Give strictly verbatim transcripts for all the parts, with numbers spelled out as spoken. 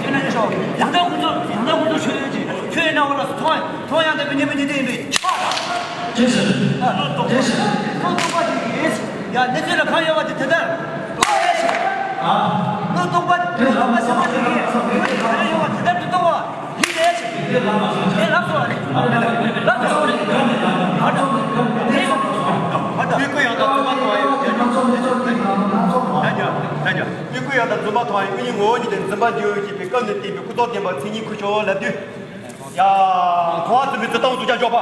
ཡང་དག་ཁོང་ཚོ་ཡང་དག་ཁོང་ཚོ་ཆོས་ཡོད་ཅིག་ཆོས་ཡོད་ན་འོ་ལ་མཐོང་ཡང་མཐོང་ཡང་དེ་མི་ཉན་མི་ཉན་དེ་ཡིན་པས་ཆོག་ལ། ཇེ་ཞིག་ཨ་ལོ་ཏོག་ཇེ་ཞིག་ལོ་ཏོག་པ་ཞིག་ཡིན། ཡ་གནས་ཚུལ་ལ་གང་ཡོད་པ་དེ་དེ་ལྟར་ལོ་ཏོག་པ་ཞིག་ཡིན། ལོ་ཏོག་པ་དེ་ལོག་པ་ཞིག་ཡིན། ཡོད་པ་དེ་ལྟར་དུ་གཏོང་བ་ཡིན་ལས་ཞིག་དེ་ལབ་སོང་བ་རེད། ལབ་སོང་བ་རེད། ལབ་སོང་བ་རེད། ཨ་ད་དེ་སོང་བ་རེད། ཨ་ད་དེ་ཀོ་ཡང་ད་ཚོད་མ་ཐོང་ཡོད་ཀྱི་ད་ཉ་ད་ཉ། མིག་དཔེ་ཡང་དག་རྫུན་མ་མཐོང་བའི་མིག་གཉིས་ངོ་བོ་ཉིད་དེ་འཛིན་པ་འདོད་ཀྱི་པའི་སྐབས་ནས་བསྟན་པའི་ཀུན་རྟོག་བརྟན་པ་མཚན་ཉིད་ཁུ་ཆོ་ལབ་དུས། ཡ། མཐོང་བ་རྫུན་མའི་རྫུན་སྟངས་སུ་ཀྱང་འཇོག་པ།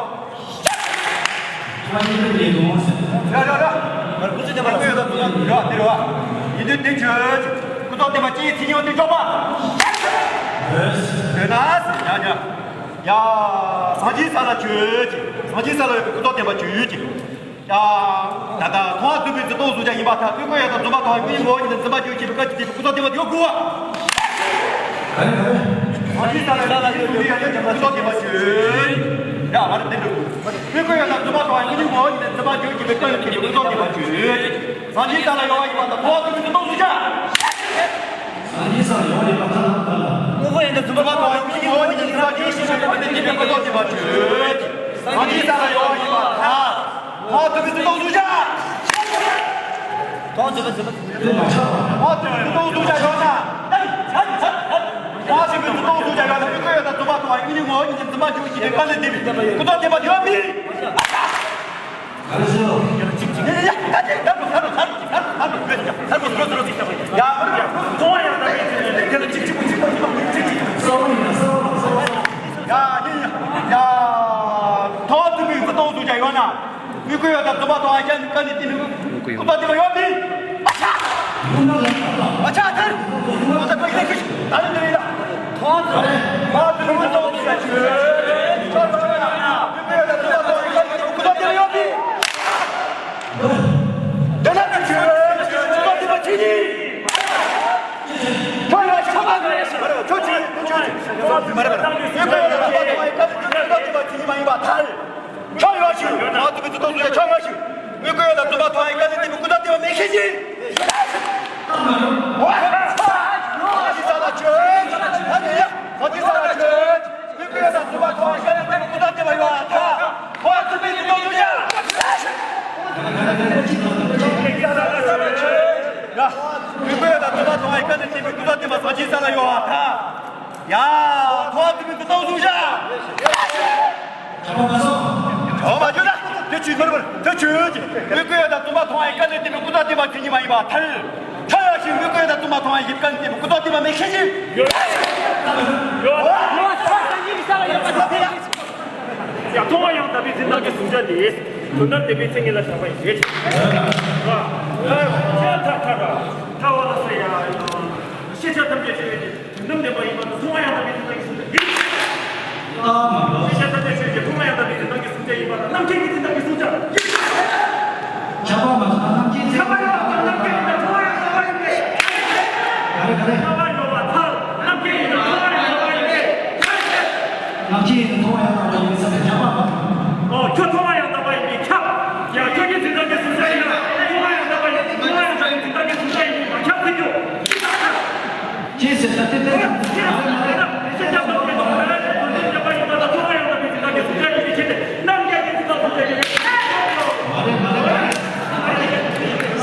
ར་ར་ར། མིག་དཔེ་ཡང་དག་རྫུན་མ་རེད་བ་དེ་རེད་བ། ཡིན་དུས་དེ་ཆོས་ཀྱི་ཀུན་རྟོག་བརྟན་པ་ཅི་ཡི་མཚན་ཉིད་འོ་དེ་འཇོག་པ། འདོད་ན་ཡ་ཡ། ཡ། སངས་རྒྱས་ས་ལ་ཆོས་ཀྱི། སངས་རྒྱས་ས་ལ་ཡོད་པའི་ཀུན་རྟོག་བརྟན་པ་ཆོས་ཀྱི། ཡ། ད་ལྟ་མཐོང་བ་རྫུན་མའི་རྫུན་སྟངས་སུ་ཀྱང་ཡིན་པར་ཐལ། དེ་ཀོ་ཡང་དག་རྫུན་མ་མཐོང་བའི་མིག་གཉིས་ངོ་བོ་ཉིད་དེ་འཛིན་པ་འདོད་ཀྱི་པའི་སྐབས་ཀྱི་བསྟན་པའི་ཀུན་རྟོག་བརྟན་པ་དེ་ཡོད་དགོས་པ། སངས་རྒྱས་ས་ལ་ཡོད་པའི་ཀུན་རྟོག་བརྟན་པ་ཆོས། ཡ་མ་རེད་དེ་འདྲ། དེ་ཀོ་ཡང་དག་རྫུན་མ་མཐོང་བའི་མིག་གཉིས་ངོ་བོ་ཉིད་དེ་འཛིན་པ་འདོད་ཀྱི་པའི་སྐབས་ཀྱི་བསྟན་པའི་ཀུན་རྟོག་བརྟན་པ་ཆོས། སངས་རྒྱས་ས་ལ་ཡོད་པ་ཡིན་པར་ཐལ། མཐོང་བ་རྫུན་མའི་རྫུན་སྟངས་སུ་ཀྱང་། སངས་རྒྱས་ས་ལ་ཡོད་པ་ཡིན་པར་ཐལ། དེ་ཀོ་ཡང་དག་རྫུན་མ་མཐོང་བའི་མིག་གཉིས་ངོ་བོ་ཉིད་དེ་འཛིན་པ་འདོད་ཀྱི་པའི་སྐབས་ཀྱི་བསྟན་པའི་ཀུན་རྟོག་བརྟན་པ་ཆོས། སངས་རྒྱས་ས་ལ་ཡོད་པ་ཡིན་པར་ཐལ། མཐོང་བ་རྫུན་མའི་རྫུན་སྟངས་སུ་ཀྱང་། མཐོང་བ་རྫུན་མའི་རྫུན་སྟངས་སུ་ཀྱང་ཡོད་ན། མཐོང་བ་རྫུན་མའི་རྫུན་སྟངས་སུ་ཀྱང་ཡོད་ན། དེ་ཀོ་ཡང་དག་རྫུན་མ་མཐོང་བའི་མིག་གཉིས་ངོ་བོ་ཉིད་དེ་འཛིན་པ་འདོད་ཀྱི་པའི་སྐབས་ནས་བསྟན་པའི་ཀུན་རྟོག་བརྟན་པ་དེ་ཡོད་མིན། ག་རེ་ཟེར། ཡ་ཡ་ཡ། ད་དེ་ད་དུ་ད་དུ་ད་དུ་ད་དུ་ད་དུ་ཡ་མཐོང་བ་ཡང་དག་པའི་ཚུལ་ནི་དེ་ལ་གཅིག་གཅིག་པུ་གཅིག་པ་གཅིག་པ་གཅིག་གཅིག་ཡ་ཡ་ཡ། མཐོང་བ་རྫུན་མའི་རྫུན་སྟངས་སུ་ཀྱང་ཡོད་ན། མིག་དཔེ་ཡང་དག་རྫུན་མ་མཐོང་བའི་སྐབས་ནས་བསྟན་པའི་ཀུན་རྟོག་བརྟན་པ་ཡོད་མིན། ཨ་ཆ། ཨ་ཆ་དེར། ཨ་ཆ་ཁོ་ཡིན་ན་ཁྱོད་ད་ནི་འདི་ཡིན་ལ། མཐོང་བ་རྫུན་མའི་རྫུན་སྟངས་སུ་ཀྱང་ཡོད། མིག་དཔེ་ཡང་དག་རྫུན་མ་མཐོང་བའི་སྐབས་ནས་བསྟན་པའི་ཀུན་རྟོག་བརྟན་པ་ཡོད་མིན། དེ་ལ་ནི་ཁྱོད་ཀུན་རྟོག་བརྟན་པ་ཅི་ཡིན། ཁྱོད་ཡོད་ཆོག་ག་ཁྱོད་ཅི་ཁྱོད་ཅི་མ་རེད་མ་རེད། མིག་དཔེ་ཡང་དག་རྫུན་མ་མཐོང་བའི་སྐབས་ནས་ཀུན་རྟོག་བརྟན་པ་ཅི་ཡིན་མ་ཡིན་པར་ཐལ། ཁྱོད་ཡོད་ཞིག་མཐོང་བ་རྫུན་མའི་རྫུན་སྟངས་སུ་ཡང་ཁྱོད་ཡོད་ཞིག་མིག་དཔེ་ཡང་དག་རྫུན་མ་མཐོང་བའི་སྐབས་ནས་བསྟན་པའི་ཀུན་རྟོག་བརྟན་པ་མེད་ཤེས་ཀྱི། ཨོ། ཨ་ཅི་ས་ལ་ཆོས། ཨ་ཅི་ཡ། ཨ་ཅི་ས་ལ་ཆོས། མིག་དཔེ་ཡང་དག་རྫུན་མ་མཐོང་བའི་སྐབས་ནས་བསྟན་པའི་ཀུན་རྟོག་བརྟན་པ་ཡོད་པར་ཐལ། མཐོང་བ་རྫུན་མའི་རྫུན་སྟངས་སུ་ཡང་། ཡ། མིག་དཔེ་ཡང་དག་རྫུན་མ་མཐོང་བའི་སྐབས་ནས་བསྟན་པའི་ཀུན་རྟོག་བརྟན་པ་ཨ་ཅི་ས་ལ་ཡོད་པར་ཐལ། ཡ། མཐོང་བ་རྫུན་མའི་རྫུན་སྟངས་སུ་ཡང་། ཨོ་མ་བརྗོད་ན་དེ་ཆོས་མིན་པར་དེ་ཆོས་ཀྱི། མིག་དཔེ་ཡང་དག་རྫུན་མ་མཐོང་བའི་སྐབས་ནས་བསྟན་པའི་ཀུན་རྟོག་བརྟན་པ་ཅི་ཡིན་མ་ཡིན་པར་ཐལ། ཁྱོད་ཡོད་ཞིག་མིག་དཔེ་ཡང་དག་རྫུན་མ་མཐོང་བའི་སྐབས་ནས་བསྟན་པའི་ཀུན་རྟོག་བརྟན་པ་མེད་ཤེས་ཀྱི། ཡ། མཐོང་བ་ཡང་དག་པའི་འཛིན་སྟངས་ཀྱི་གཟུང་བྱ་དེ། དོན་དམ་བདེན་པའི་མཚན་ཉིད་ལ་བཞག་པ་ཡིན་ཏེ། ཐ་ཐ་ཐ་ཐ་བ་ལ་སོགས་ཡ། ཤེས་བྱ་ཐམས་ཅད་ཆོས་ཅན། དོན་དམ་བདེན་པ་ཡིན་པ་དང་། མཐོང་བ་ཡང་དག་པའི་འཛིན་སྟངས་ཀྱི་གཟུང་བྱ་ཡིན། ཤེས་བྱ་ཐམས་ཅད་ཆོས་ཅན། མཐོང་བ་ཡང་དག་པའི་འཛིན་སྟངས་ཀྱི་གཟུང་བྱ་ཡིན་པ་དང་། རྣམ་མཁྱེན་གྱི་འཛིན་སྟངས་ཀྱི་གཟུང་བྱ་ཡིན། ཁྱབ་པ་མ་ཐལ། རྣམ་མཁྱེན་གྱི། ཁྱབ་པ་ཡོད་པ་དང་རྣམ་མཁྱེན་ཡིན་ན་མཐོང་བ་ཡང་དག་པ་ཡིན་ཏེ། ག་རེ་ག་རེ། ཁྱབ་པ་ཡོད་པ་ཐལ། རྣམ་མཁྱེན་ཡིན་ན་མཐོང་བ་ཡང་དག་པ་ཡིན་ཏེ། རྣམ་མཁྱེན་ཡིན་ན་མཐོང་བ་ཡང་དག་པ་ཡིན་ས་ནས་ཁྱབ་པ་མ། ཨོ། ཁྱོད་མཐོང་བ་ཡང་དག་པ་ཡིན་པས་ཁྱབ། ཡང་ཁྱོད་ཀྱི་འཛིན་སྟངས་ཀྱི་གཟུང་བྱ་ཡིན་ན་མཐོང་བ་ཡང་དག་པ་ཡིན། མཐོང་བ་ཡང་དག་པའི་འཛིན་སྟངས་ཀྱི་གཟུང་བྱ་ཡིན་པས་ཁྱབ་ཟེར་རྒྱུ། ཅི་ཟེར་ས་དེ་ཏན་ཏན་མ་རེད་མ་རེད། ཁྱོད་ཀྱི་འཛིན་སྟངས་ཀྱི་གཟུང་བྱ་ཡིན་པས་ཁྱབ་ཟེར་རྒྱུ། རྣམ་མཁྱེན་གྱི་འཛིན་སྟངས་གཟུང་བྱ་ཡིན་པས། མ་རེད་མ་རེད་མ་རེད།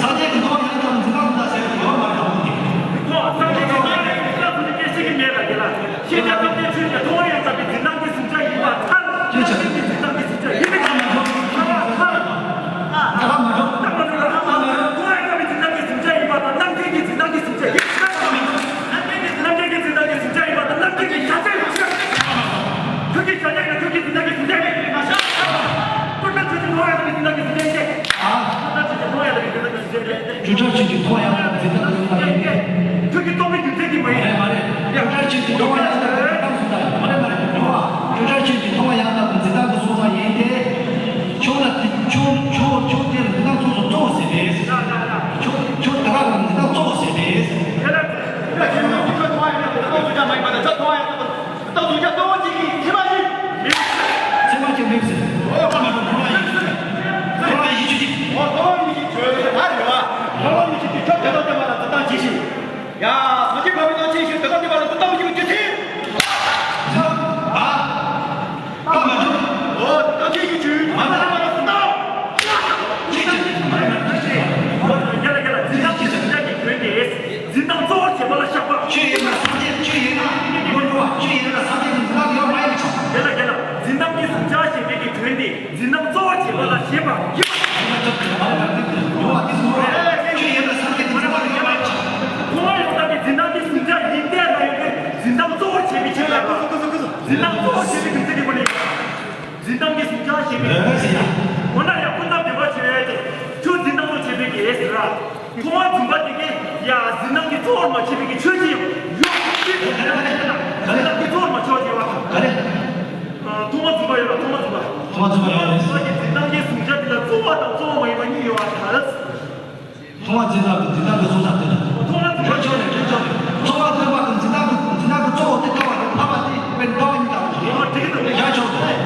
སངས་རྒྱས་ཀྱི་མཐོང་བ་ཡང་དག་འཛིན་སྟངས་གཟུང་བྱ་ཟེར་བ་ཡོད་མ་རེད་མོ་དེ། ཁོ་སངས་རྒྱས་ཀྱི་མཐོང་བ་ཡང་དག་འཛིན་སྟངས་གཟུང་བྱ་སྐད་ཆ་གི་མེད་ལ་དེ་ལ། ཤེས་བྱ་ཐམས་ཅད་ཆོས་ཅན། མཐོང་བ་ཡང་དག་པའི་འཛིན་སྟངས་ཀྱི་གཟུང་བྱ་ཡིན་པར་ཐལ། ཅི་ཆ། ཤེས་བྱའི་འཛིན་སྟངས་ཀྱི་གཟུང་བྱ་ཡིན་པས་ཁྱབ། ཐལ། ཐལ་མ་འགྲོ། ཐལ་མ་འགྲོ། ཐལ་མ་འགྲོ། མཐོང་བ་ཡང་དག་པའི་འཛིན་སྟངས་ཀྱི་གཟུང་བྱ་ཡིན་པ་དང་། རྣམ་མཁྱེན་གྱི་འཛིན་སྟངས་ཀྱི་གཟུང་བྱ་ཡིན་པས་ཁྱབ། རྣམ་མཁྱེན་གྱི་འཛིན་སྟངས་ཀྱི་གཟུང་བྱ་ཡིན་པ་དང་། རྣམ་མཁྱེན་གྱི་བྱ་བྱེད་ཡིན་པས་ཁྱབ། ཁྱོད་ཀྱི་བྱ་བྱེད་ཡིན་ན་ཁྱོད་ཀྱི་འཛིན་སྟངས་ཀྱི་གཟུང་བྱ་ཡིན་པས་མ་ཁྱབ། ཀུན་རྟོག་ཆོས་ཅན། མཐོང་བ་ཡང་དག་པའི་འཛིན་སྟངས་ཀྱི་གཟུང་བྱ་ཡིན་པས། ཨ། ཀུན་རྟོག་ཆོས་ཅན། མཐོང་བ་ཡང་དག་པའི་འཛིན་སྟངས་ཀྱི་གཟུང་བྱ་ཡིན་པས། ཁྱོད་ཀྱི་རྟོག་པའི་རྒྱུ་མཚན་གྱིས་མ་ཡིན། མ་རེད་མ་རེད། ཡ། ཕྱོགས་རིས་ཆོས་ཅན། མཐོང་བ་ཡང་དག་པའི་འཛིན་སྟངས་སུ་བཏང་། མ་རེད་མ་རེད། ཕྱོགས་རིས་ཆོས་ཅན། མཐོང་བ་ཡང་དག་པའི་འཛིན་སྟངས་སུ་སོང་བ་ཡིན་ཏེ། ཕྱོགས་ལ་དེ་ཕྱོགས་ཕྱོགས་ཕྱོགས་དེ་ལ་འཛིན་སྟངས་སོ་སོ་གཙོ་བོ་ཟེར་ཏེ། ཕྱོགས་ཕྱོགས་དེ་དག་ལ་འཛིན་སྟངས་གཙོ་བོ་ཟེར་ཏེ། ཁྱོད་མཐོང་བ་ཡང་དག་པའི་འཛིན་སྟངས་སུ་བཏང་མ་ཡིན་པ་དང་། ཁྱོད་མཐོང་བ་ཡང་དག་པའི་འཛིན་སྟངས་སུ་བཏང་གཙོ་བོ་གཅིག་གིས་ཚད་མ་གཅིག་ཚད་མ་གཅིག་མེད་ཟེར། ཨོ་ཁ་མ་འགྲོ། འཁོར་བ་ཡིན་ཆོས་ཅན། འཁོར་བ་ཡིན་ཆོས་ཅན། འཁོར་བ་ཡིན་ཆོས་ཅན། ཆོས་ཅན། ད་རེད་བ། འཁོར་བ་ཡིན་ཆོས་ཅན། ཁྱོད་དེ་དག་བསྟན་པ་ལ་འཛིན་སྟངས་ཇི་བཞིན། ཡ། སངས་རྒྱས་དགའ་བའི་ནང་ཆོས་བཞིན་དེ་དག་བསྟན་པ་ལ་འཛིན་སྟངས་ཇི་བཞིན་དུ་ཐེ། ཁོང་ཡང་ད་ནི་འཛིན་སྟངས་ཀྱི་ཟུང་འཇུག་ཡིན་ཏེ་ལ་ཡོད་པའི་འཛིན་སྟངས་གཙོ་བོར་བྱས་པའི་ཆེད་ལ། འཛིན་སྟངས་གཙོ་བོར་བྱས་པའི་རྒྱུ་མཚན་གྱི་སྒོ་ནས། འཛིན་སྟངས་ཀྱི་ཟུང་འཇུག་བྱས་པའི། འོ་ན་ཡང་ཀུན་ཏུ་བདེ་བ་ཆེ་བས་ཏེ། ཁྱོད་འཛིན་སྟངས་གཙོ་བྱས་པའི་གེ་ཟེར་ར། མཐོང་བ་བརྫུན་པ་དེ་གས་ཡ་འཛིན་སྟངས་ཀྱི་གཙོ་བོར་མ་ཆགས་པའི་གི་ཆོས་ཅན་ཡོད། འཛིན་སྟངས་ཀྱི་གཙོ་བོར་མ་ཆགས་ཅེས་པ་དང་། ག་རེ། མཐོང་བ་བརྫུན་པ་ཡོད་ལ། མཐོང་བ་བརྫུན་པ། མཐོང་བ་བརྫུན་པ་ཡོད་རེད། མཐོང་བ་བརྫུན་པ་གི་འཛིན་སྟངས་ཀྱི་ཟུང་འཇུག་དེ་ལ་གཙོ་བོ་དང་གཙོ་བོ་མ་ཡིན་པ་གཉིས་ཡོད་པར་ཐལ། མཐོང་བ་འཛིན་སྟངས་ཀྱི་འཛིན་སྟངས་ཀྱི་ཟུང་འཇུག་དེ་ལ། མཐོང་བ་འཛིན་པ། ཡོད་ཆོག་རེད། ཡོད་ཆོག་རེད། མཐོང་བ་འཛིན་པ་དང་འཛིན་སྟངས་ཀྱི་འཛིན་སྟངས་ཀྱི་གཙོ་བོ་དེ་ལྟ་བ་རེད། ལྟ་བ་དེ་དཔེར་ན་ལྟ་བ་གཉིས་ལྟ་བུ་ཞིག་ཡོད་ཆོག་རེད།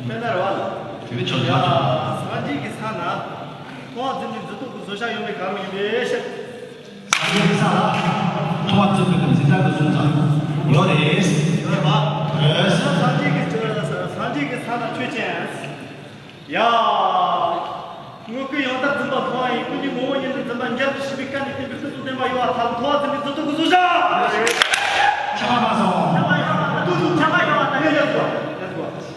དཔེར་ན་རེད་བ། དེ་ནི་ཆོག་ཆོག་ཆོག་སངས་རྒྱས་ཀྱི་ས་ན། མཐོང་བ་འཛིན་པའི་འཛིན་སྟངས་ཀྱི་བཟོ་བྱ་ཡོད་མེད་གང་ཡིན་པས་ཤེས། སངས་རྒྱས་ཀྱི་ས་ལ་མཐོང་བ་འཛིན་པའི་འཛིན་སྟངས་ཀྱི་ཟུང་འཇུག་ཡོད་རེད། ཡོད་རེད་པ། རེད། སངས་རྒྱས་ཀྱི། སངས་རྒྱས་ཀྱི་ས་ན་ཆོས་ཅན། ཡ། དངོས་ཀུན་ཡང་དག་འཛིན་པ་མཐོང་བ་ཡིན། ཀུན་གཞི་ངོ་བོ་ཉིད་ལས་འཛིན་པ་འཇལ་དུ་ཤེས་པའི་སྐད་ནས་བསྟན་པའི་ཀུན་རྫོབ་བདེན་པ་ཡོད་པར་ཐལ། མཐོང་བ་འཛིན་པའི་འཛིན་སྟངས་ཀྱི་བཟོ་བྱ། ཁྱབ་པ་མ་སོང་། ཁྱབ་པ་ཡོད་པ་དང་ཡོད་ཡོད་དགོས།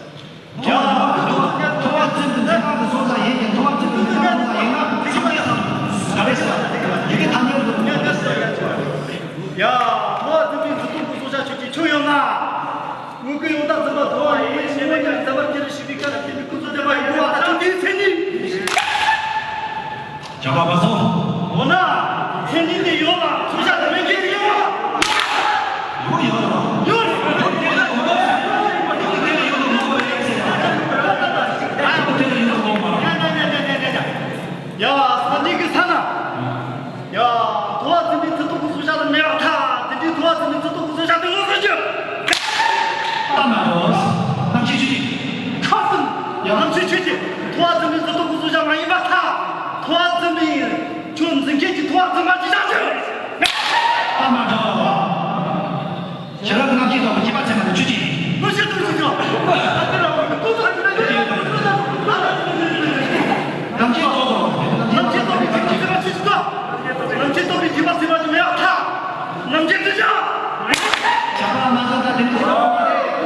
མཐོང་བ་འཛིན་པའི་འཛིན་སྟངས་ཀྱི་བཟོ་བྱ་ཡིན་ཡང་། མཐོང་བ་འཛིན་པའི་འཛིན་སྟངས་ཀྱི་བཟོ་བྱ་ཡིན་ན། ག་རེ་ཟེར། ཡི་གེ་ཐ་སྙད་དུ། ཡ། མཐོང་བ་འཛིན་པའི་འཛིན་སྟངས་ཀྱི་བཟོ་བྱ་ཆོས་ཅན་ཁྱོད་ཡོད་ན། དངོས་ཀུན་ཡང་དག་འཛིན་པ་མཐོང་བ་ཡིན། ཞེས་པ་ཀྱང་འཛིན་པར་འགྱུར་ཞེས་པའི་སྐད་ལ་བརྟེན་ནས་ཀུན་རྫོབ་བདེན་པ་ཡིན་པ་ལྟ་ཆོས་དེའི་མཚན་ཉིད། ཁྱབ་པ་མ་སོང་། འོ་ན། མཚན་ཉིད་དེ་ཡོད་ལ་ཚུལ་བཞག་ཏུ་མེད་ཀྱི་ཡོད་ལ། ཡོད་ཡོད་ཡོད་ཡོད། ཡ། སངས་རྒྱས་ཀྱི་ས་ན། ཡ། མཐོང་བ་འཛིན་པའི་འཛིན་སྟངས་ཀྱི་བཟོ་བྱ་ལ་མེད་པར་ཐལ། དེ་འདྲའི་མཐོང་བ་འཛིན་པའི་འཛིན་སྟངས་ཀྱི་བཟོ་བྱ་དེ་ངོ་སོ་ཅི། ལྟ་མ་དགོས། རྣམ་མཁྱེན་ཆོས་ཅན། ཁ་ཙམ། ཡ། རྣམ་མཁྱེན་ཆོས་ཅན། མཐོང་བ་འཛིན་པའི་འཛིན་སྟངས་ཀྱི་བཟོ་བྱ་མ་ཡིན་པར་ཐལ། མཐོང་བ་འཛིན་པའི་ཁྱོད་འཛིན་མཁན་གྱི་མཐོང་བ་འཛིན་པ་ཅི་བྱ་ཅི། ལྟ་མ་དགོས། ཞེ་རབ་རྣམ་མཁྱེན་རྟོགས་པའི་ཁྱད་པར་ཚད་མ་དང་ཆོས་ཅན། མངོན་ཤེས་རྟོགས་པའི་ཆོས་ཅན། རྣམ་མཁྱེན་རྟོགས་པའི་ཁྱད་པར་ཚད་མ་ཆོས་ཅན། རྣམ་མཁྱེན་རྟོགས་པའི་ཁྱད་པར་ཚད་མ་ཆོས་ཅན། རྣམ་མཁྱེན་རྟོགས་པའི་ཁྱད་པར་ཚད་མ་ཆོས་མེད་པར་ཐལ། རྣམ་མཁྱེན་ཚུལ་བཞག་ཁྱབ་པ་མ་སོང་ད་དེ་ནི་ཁོ་རང་མ་རེད།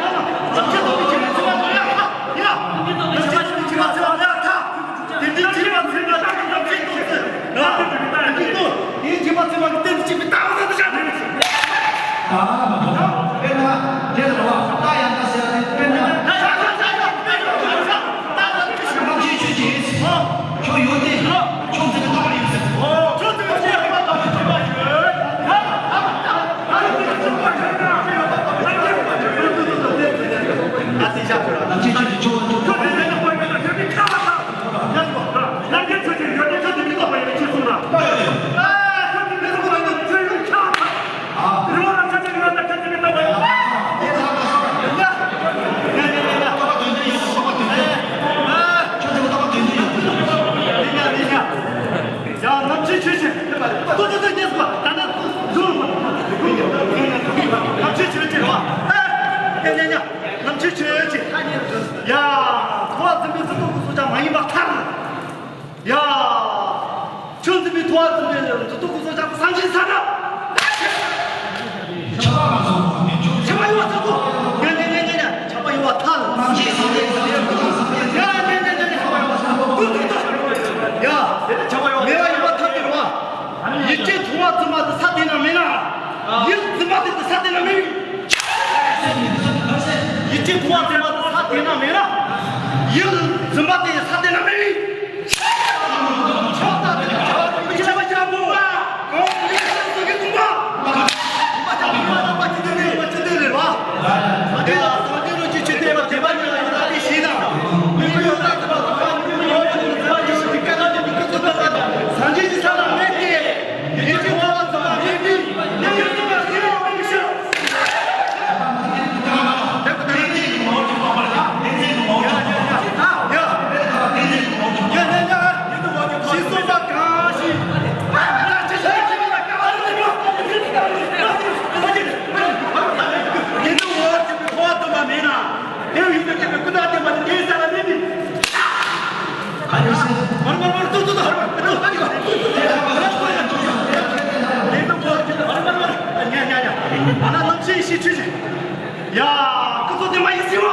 རྣམ་མཁྱེན་རྟོགས་པའི་ཁྱད་པར་ཚད་མ་ཆོས་མེད་པར་ཐལ། ཡ། རྣམ་མཁྱེན་རྟོགས་པའི་ཁྱད་པར་ཚད་མ་ཆོས་མེད་པར་ཐལ། དེ་འདྲའི་ཁྱད་པར་ཚད་མ་དག་གི་རྣམ་མཁྱེན་རྟོགས་ཚུལ། ཡ། དེ་འདྲའི་རྟོགས། དེའི་ཁྱད་པར་ཚད་མ་གི་རྟེན་དུ་བྱས་པའི་ལྟ་བ་ཟེར་དུ་བྱ་དེ་རེད། ད་མ་གཏོགས། དཔེར་ན་དེ་ལ་རོ། རྟ་ཡང་དག་ཟེར་ཏེ། དཔེར་ན། རྟ་ཡང་དག་ཟེར་ཏེ། རྟ་ཡང་དག་ཟེར་ཏེ། རྟ་ཡང་དག་ཟེར་ཏེ། ཁྱོད་ཡོད་དེ། ཁྱོད་འཛིན་པའི་ལྟ་བ་ཡོད་ཟེར། ཁྱོད་འཛིན་པའི་ལྟ་བ་ཡོད། ཨ་ཙི་ཤ་ཁྱོད་རང་ནམ་མཁའི་ཆོས་ཀྱི་ཆོས་ཀྱི་ཡོད་དེ་ཁྱོད་འཛིན་པའི་ལྟ་བ་ཡོད་ཅེས་གསུངས་ན། ཨ། ཁྱོད་འཛིན་པའི་ལྟ་བ་ཡོད་ཅེས་གསུངས་ན། རི་བོ་ར་ཁྱོད་ཀྱི་ཡོད་ན་ཁྱོད་ཀྱི་ལྟ་བ་ཡོད། ཡ། རྣམ་མཁྱེན་ཆོས་ཅན། ལྟོ་ལྟོ་ལྟོ་རྙེད་སོང་བ། ད་ནི་ཟུར་མ། རྣམ་མཁྱེན་ཆོས་ཅན་བ། ཡ་ཡ་ཡ། རྣམ་མཁྱེན་ཆོས་ཅན། ཡ། མཐོང་བ་འཛིན་པའི་འཛིན་སྟངས་ཀྱི་བཟོ་བྱ་མ་ཡིན་པར་ཐལ། ཡ། ཁྱོད་འཛིན་པའི་མཐོང་བ་འཛིན་པའི་འཛིན་སྟངས་ཀྱི་བཟོ་བྱ་སངས་རྒྱས་ས་ན། ཁྱབ་པ་མ་སོང་། ཁྱབ་པ་ཡོད་པ་ཐལ་གོ། ཉན་ཉན་ཉན་ཉན་ཉན། ཁྱབ་པ་ཡོད་པ་ཐལ། ཉན་ཉན་ཉན་ཉན་ཉན། ཁྱབ་པ་ཡོད་པ་ཐལ། ཏུ་ཏུ་ཏུ། ཡ། མེད་པ་ཡོད་པ་ཐལ་ཏེ་རེད་བ། ཡིད་ཀྱི་མཐོང་བ་འཛིན་པ་དེ་ས་དེ་ན་མེད་ན། ཡིད་འཛིན་པ་དེ་དེ་ས་དེ་ན་མེད། ཡིད་ཀྱི་མཐོང་བ་འཛིན་པ་དེ་ས་དེ་ན་མེད་ན། ཡིད་འཛིན་པ་དེ་ས་དེ་ན་མེད། ཡ། ཀུ་ཚོ་དེ་མ་ཡིན་ཟེར་བ།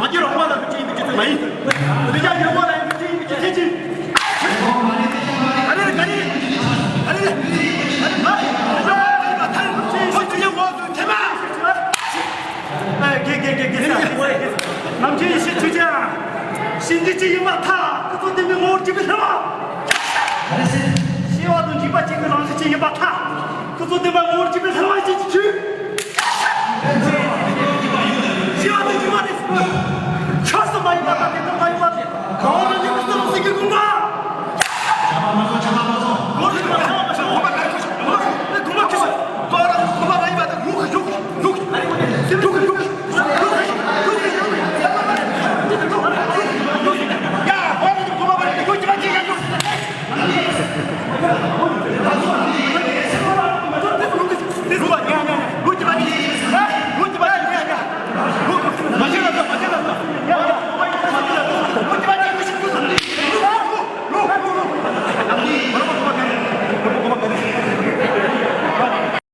རང་རྒྱལ་རང་དབང་ལ་ཐུག་ཅིག་ཡིན་པའི་ཆེད་དུ་མ་ཡིན། འདི་ཀྱང་ཡོད་མ་ལ་ཡིན་པའི་ཆེད་དུ་ཐེ་ཅིང་། ཨ་རེ་རེ་ག་རེ། ཨ་རེ་རེ། ཨ་རེ་མ། ཁོ་ཅི་ཡང་ངོ་ཚོས་ཐེ་མ། ཨེ་དགེ་དགེ་དགེ་དགེ་ས་དགེ་ས་དགེ་ས། ནམ་མཁའི་ཡེ་ཤེས་ཆོས་ཅན། ཤིན་ཏུ་ཅི་ཡིན་པར་ཐལ། སྐུ་གཙོ་བསྟན་པའི་ངོ་བོར་གྱུར་པའི་ལྷ་མ། ཤེས་པ་དང་འཇུག་པ་གཅིག་གི་རང་བཞིན་ཅན་ཡིན་པར་ཐལ། སྐུ་གཙོ་བསྟན་པའི་ངོ་བོར་གྱུར་པའི་ལྷ་མ་ཞེས་བརྗོད།